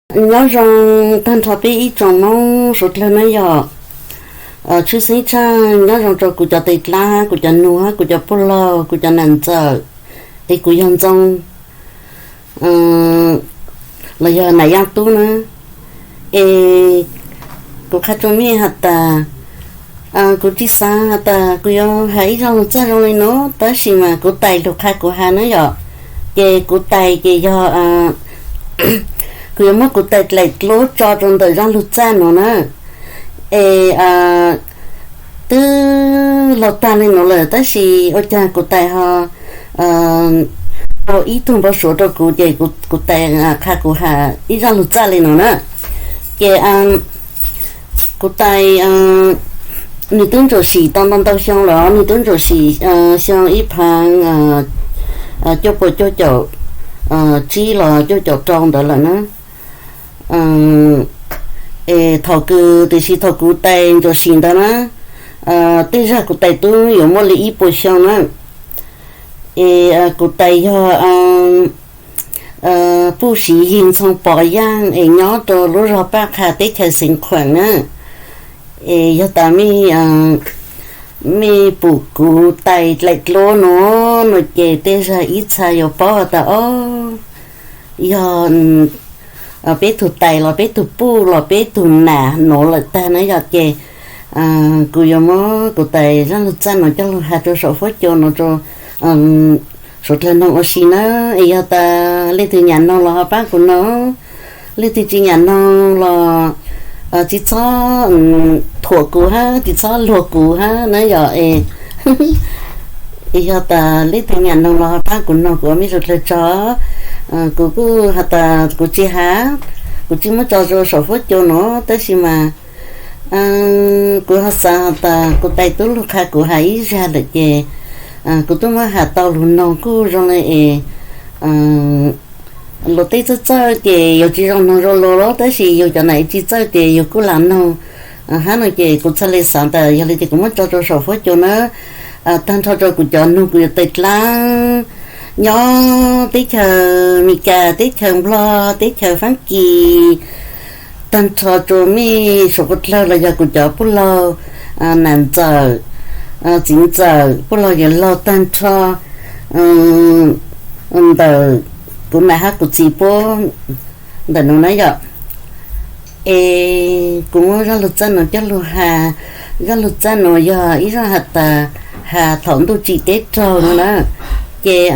Nyob zoo tag nrho peb ib tsoom Hmoob suav dlawg na yom. Tshwj xeeb tshaj nyob zoo rau kuv cov tais dlaab, kuv cov nug, kuv cov pub laug, kuv cov nam ntxawm, es kuv yog Ntxoo los yog Nam Yaaj Tub na. Es kuv qha rua mej has tas, kuv tsi xaav has tas kuv yuav has ib zaj lug txaj zoo li nuav, tab sis mas kuv tais lug qha kuv has na yom. Ces kuv tais ces yog, kuv yuav muab kuv tais dlaim dluab tso rua ntawm zaj lug txaj nuav na. Es twb laug tag li nuav lawm, tab sis ua caag kuv tais ho ua ib tug npau suav rau kuv, ces kuv tais qha kuv has ib zaj lug txaj li nuav na. Ces kuv tais nwg twb ntsuam sim tau ntau ntau xyoo lawm, nwg twb ntsuam sim xyoo ib phav cuaj puas cuaj caum tsib los cuaj caum rau ntawd lawm na. Es thaum kws, tiam sis thaum kuv tais ntsuam sim ntawd na, tej zag kuv tais tub yuav muaj li ib puas xyoo na. Es kuv tais yog Puj Siv Yig Ntxhoo Pov Yaaj es nyob rau lub zog Paj Qha teb chaws Xeev Khuam na. Es yog tas mej pum kuv tais dlaim dluab nuav no ces tej zag ib txha yuav paub has tas o, yog peb tug tais los peb tug puj los peb tug nam nuav lawm tag na yom. Ces kuv yuav muab kuv tais zaj lug txaj nuav coj lug has rua saum huab cua nuav rua suav dlawg noog ua si na. Es yog tas leej twg nyam noog los ho paab kuv noog, leej twg tsi nyam noog los tsi txhob thuam kuv hab tsi txhob luag kuv hab na yom. Es yog tas leej twg nyam noog los ho paab kuv noog, kuv ua mej suav dlawg tsaug. Kuv kuj has tas kuv tsi has, kuv tsi muab tso rua saum huab cua nuav, tab sis mas kuv ho xav has tas kuv tais tub lug qha kuv has ib zag lawm ces kuv tub muab has tau lug noog kuj zoo le es luag tej txawj txawj ces yus tsi zoo noog zoo luag los, tab sis yus cov nam tsi txawj ces yus kuj lam noog hab no ces kuv txhaj le xaav tas yog li ces kuv muab tso rua saum huab cua na. Tag nrho rua kuv cov nug kuv yuav tais dlaab nyob teb chaws Amelikas, teb chaws Nplog, teb chaws Faab Kis, tag nrho rua mej suav dlawg los yog kuv cov puj laug, nam ntxawm, txiv ntxawm, puj laug yawm laug tag nrho ntawm kuv nam hab kuv txiv puab ntawm nuav na yom. Es kuv muab zaj lug txaj nuav coj lug has, zaj lug txaj nuav yog ib zaj has tas has thaum ntuj tsim teb raug no na. Ces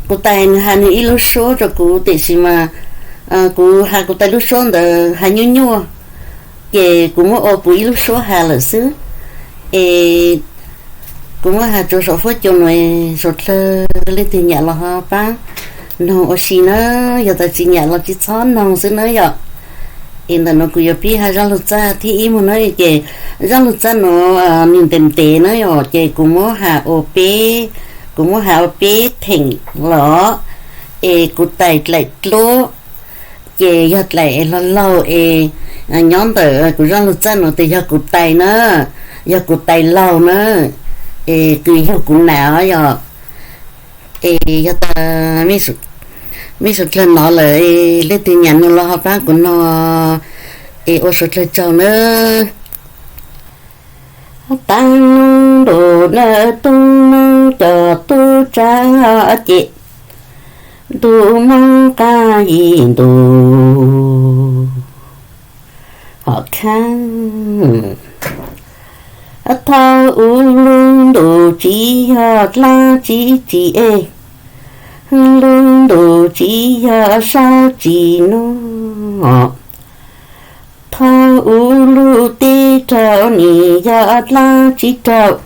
kuv tais nwg has nwg ib lub suab rua kuv, tiam sis mas kuv has kuv tais lub suab ntawd has nyuaj nyuaj, ces kuv muab ua kuv ib lub suab has lawm xwb. Es kuv muab has rua saum huab cua nuav, suav dlawg leej twg nyam los ho paab noog ua si na, yog tas tsi nyam los tsi txhob noog xwb na yom. Es ntawm nuav kuv yuav pib has zaj lug txaj thib ib moog na, ces zaj lug txaj nuav nwg ntev ntev na yom, ces kuv muab has ua peb, kuv muab has ua peb theem los, es kuv tais dlaim dluab, ces yog dlaim es laug laug es nyob ntawm kuv zaj lug txaj nuav tes yog kuv tais na, yog kuv tais laug na, es kws yug kuv nam os yom. Es yog tas mej suav dlawg nov lawm, leej twg nyam noog los ho paab kuv noog, es ua suav dlawg tsaug nawb. Taag nub ntuj nawb, tub nub cov tub tsav ces ntuj moog qaab yim ntuj ho khaab. Thaum u lug ntuj tsi yog dlaab tsi tsi es, lug ntuj tsi yog sab tsi nub. Thaum u lug teb raug nim yog dlaab tsi raug,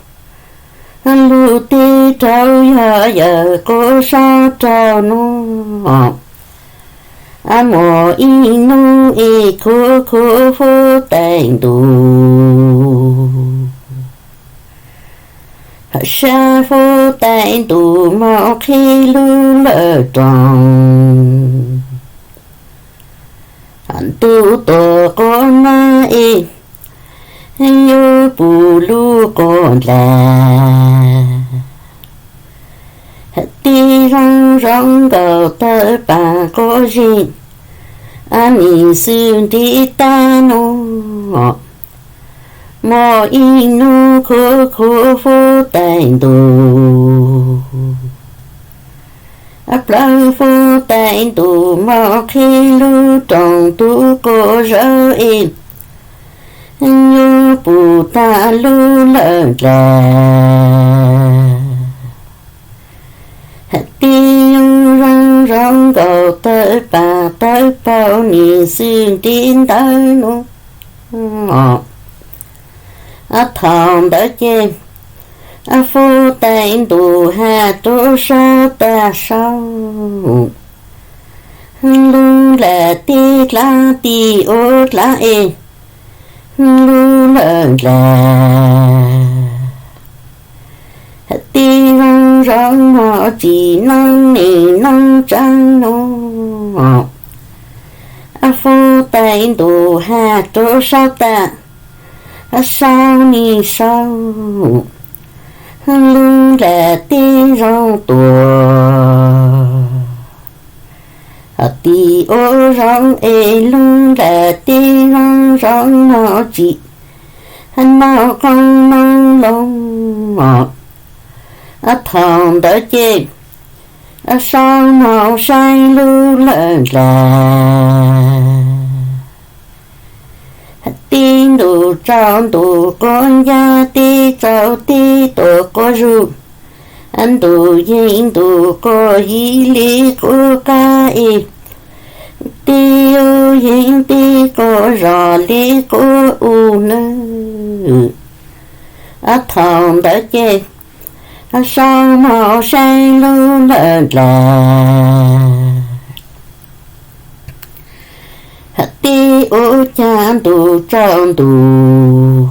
lug teb raug yog yawm quas sab raug nub. Muaj ib nub es khuv khuv huab tais ntuj, sab huab tais ntuj moog qhib lub lawm roog. Ntuj tuam quas nab es yuav pum lub quas dlaag, tib zoo zoo nkaus tawg paag quas zig. Nim xwb nrim tag nub, muaj ib hnub khuv khuv huv tais ntuj, plawv huv tais ntuj mos qhib lub rooj ntug quas zawb es, yuav pum tag lub lawm dlaag. Tib yug zoo zoo nkaus tawg pam tawg paug nim xwb nrim ntawd nub. Thaum ntawd ces huv tais ntuj has rua saub tas saub, lub nplaim teb dlaab ti ua dlaab es, lub lawm dlaag. Tib zoo zoo mog tsim noob neej noob tsaab nub, huv tais ntuj has rua saub tas, saub nim saub, lub nplaim teb zoo tuag, tim ua zoo es lub nplaim teb zoo zoo mog tsim noob qoob noob loo. Thaum ntawd ces saub hnov saib lub lawm dlaag. Tib ntus tsaus ntus quas ncaag, teb tsaus teb tuaj quas zug, ntus yeej ntus quas yig li quas qab es, teb yeej teb quas zog li quas u nawb. Thaum ntawd ces saub hnov saib lub lawm dlaag. Teb ua caag ntus tsaus ntus,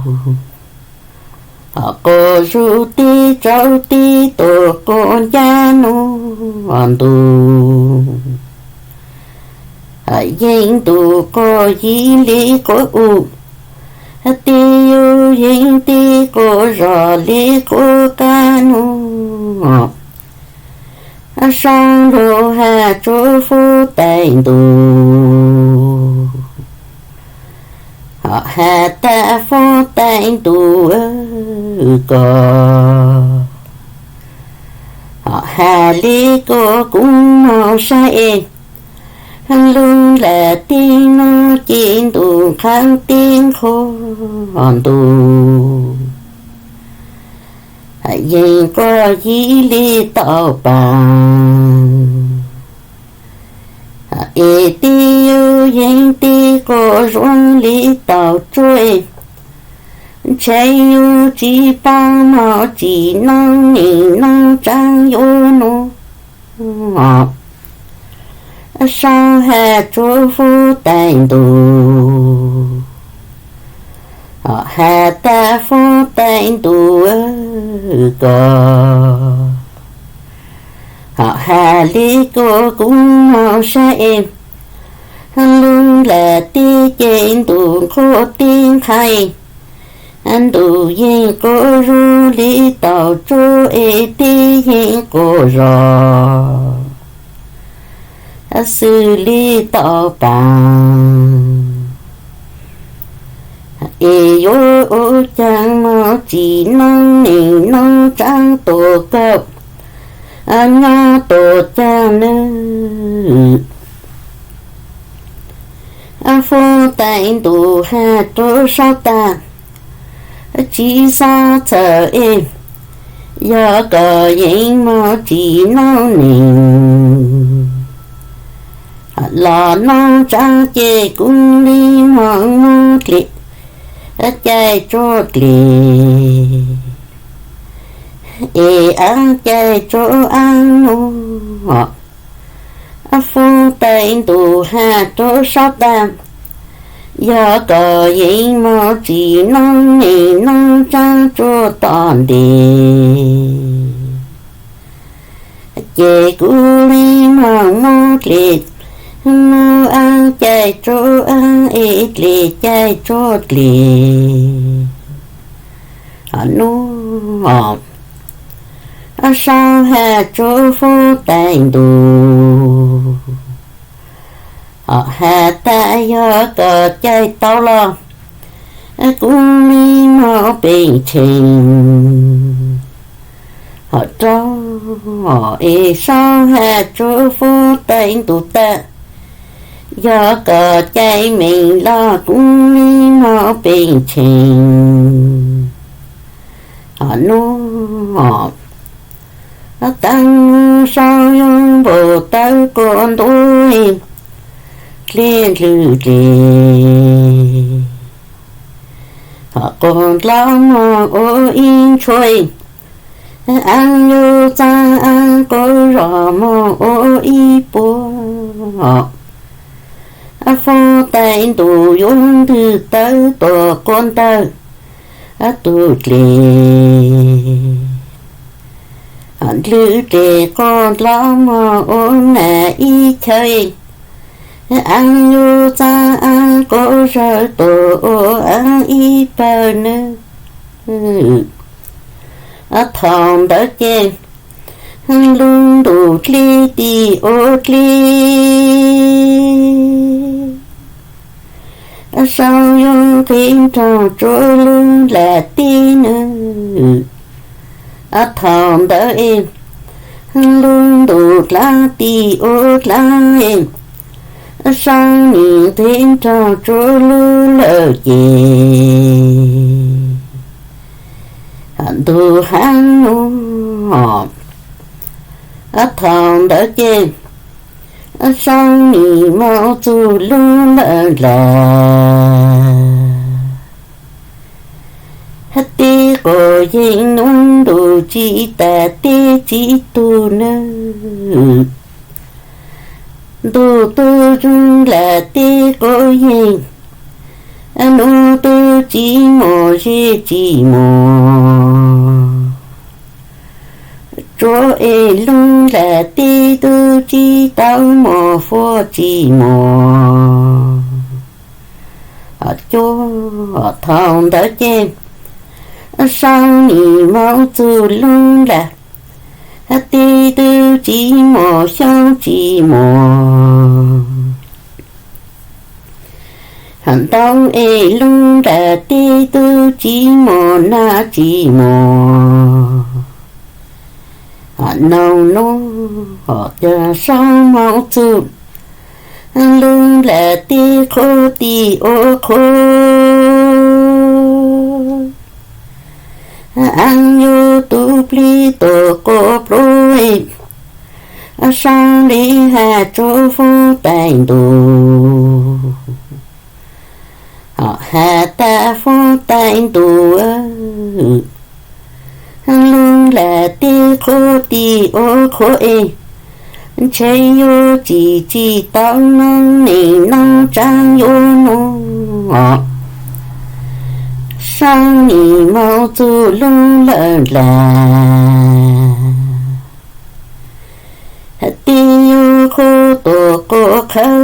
quas zug teb tsaus teb tuaj quas ncaag nub ntus, yeej ntus quas yig li quas u, teb yeej teb quas zog li quas qab nub. Saub lug has rua huv tais ntuj, has tas huv tais ntuj koj, has li koj kuv moog saib es, lub nplaim teb nuav ces ntuj qhaav teb nqhuab ntuj, yeej quas yig li tau paag, es teb yug yeej teb quas zuag li tau tsuj, ntshe yug tsi paub mog tsim noob neej noob tsaab yuav nub. Saub has rua huv tais ntuj, has tas huv tais ntuj koj, has li koj kuv moog saib es, lub nplaim teb ces ntuj nqhuab teb nqhais, ntuj yeej quas zug li tau tsuj es teb yeej quas zog xws li tau paag, es yuav ua caag mog tsim noob neej noob tsaab tuaj koj, nyob tuaj caag nawb. Huv tais ntuj has rua saub tas, tsi xob txhawj es, yog koj yeej mog tsim noob neej, los noob tsaab ces kuv li moog muab dlej, caij tsuj dlej, es aab caij tsuj aab nub. Huv tais ntuj has rua saub tas, yog koj yeej mog tsim noob neej noob tsaab tsuj tom ntej, ces kuv li moog muab dlej, muab aab caij tsuj aab es dlej caij tsuj dlej nub. Saub has rua huv tais ntuj, Has tas yog koj cais tau los kuv li mob pes tsheej. Ho rau es Saub has rua huab tais ntus tas, yog koj cais meej los kuv li mob pes tsheej. Ho nub taag Saub yuav npau tawv quas ntuj dlej dlwg dlej. Ho quas dlaab moog ua ib ntshua, aav yug txav aav quas zog moog ua ib puag. Huab tais ntus yuav ntwg tawv tuam quas ntawm tug dlej. Dlwg dlej quas dlaab moog ua nam ib chaw, aav yug txav aav quas zawg tuam ua ib pawg nub. Thaus ntawd ces lub ntuj dlej tim ua dlej, Saub yuav nqis nroog rua lub nplaim teb nub. Thaus ntawd es lub ntuj dlaab tim ua dlaab, Saub nim nqis nroog rua lub lawm ces ntuj haab nub. Thaus ntawd ces Saub nim moog txug lub lawm nplaim teb quas yeeg, nub ntuj tsi tas teb tsi tug nub. Ntuj tub tub nplaim teb quas yeeg, nub tub tsi mos zeb tsi mos, tsuav es lub nplaim teb tub tsi tau mos huab tsi mos. Cuaj, thaus ntawd ces Saub nim moog txug lub nplaim teb tub tsi mos xyoob tsi mos. Ntau es lub nplaim teb tub tsi mos nab tsi mos. Noog nub, Saub moog txug lub nplaim teb qhuav tim ua qhuav, aav yug tub plig tuam quas pluag, Saub le has rua huab tais ntus, has tas huab tais ntus, lub nplaim teb qhuav tim ua qhuav es, ntshe yuav tsi tsim tau noob neej noob tsav yuav nub. Saub nim moog txug lub lawm nplaim teb yuav qhuav tuam quas qhawv,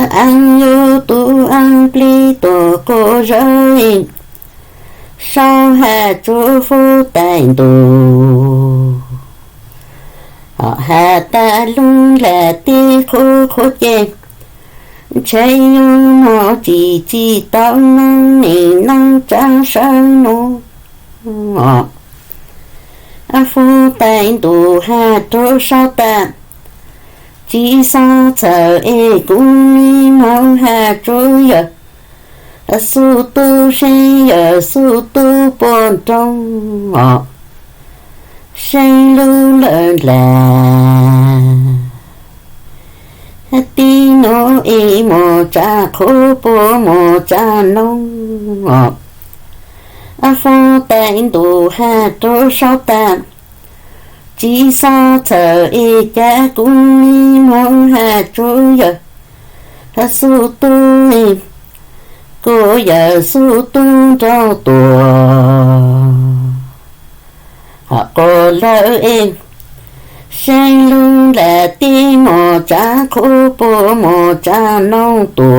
aav yug tub aav plig tuam quas zawg, Saub has rua huab tais ntus, has tas lub nplaim teb qhuav qhuav ces, ntshe yuav moog tsi tsim tau noob neej noob tsav sawv nub. Huab tais ntus has rua Saub tas, tsi xob txhawm es kuv le moog has rua yawg xub tub seb yawg xub tub puas nroo, seb lub lawm nplaim teb nuav es mos tsav qhuav puas mos tsav noob. Huab tais ntus has rua Saub tas, tsi xob txhawm es cas kuv le moog has rua yawg xub tub, kuas yawg xub tub nrug tuaj quas lawm es, seb lub nplaim teb mos tsav qhuav puas mos tsav noob tuaj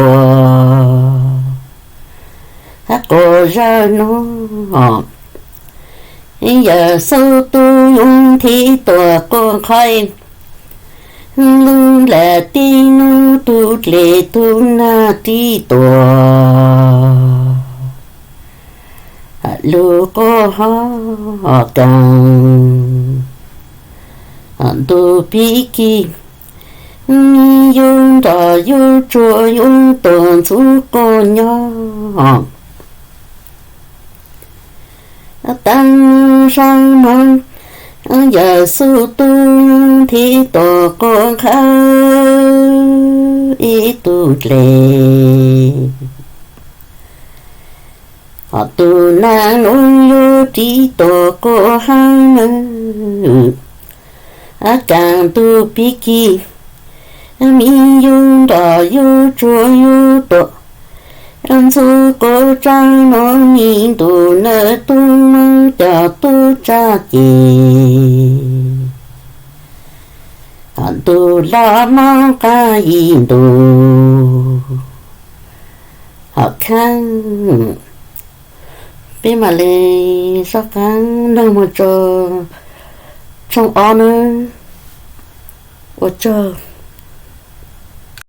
quas zawg nub. Yawg xub tub yuav nthi tuaj quas qhov, Lub nplaim tib hnub tus dlej tus nag tib tuaj, lub qub hov kaag ntuj pib kig, yug nroj yug tsuag yug tuaj ntxhub quas nyob. Taag sab moog, Yawm Xub tub nthib tuaj quas nqha ib tug dlej. Hos tug nag nub yug tib tuaj quas haab nawb, kaag ntuj pib kig, mi yug nroj yug tsuag yug tuaj ntxhub quas tsaab nuav mi ntuj nawb, tub moog coj tub tsaab ces ntuj los moog qaab ib ntus hov khaab. Peb mam le soj qaab noog moog rua tshooj ob nawb. Ua tsaug.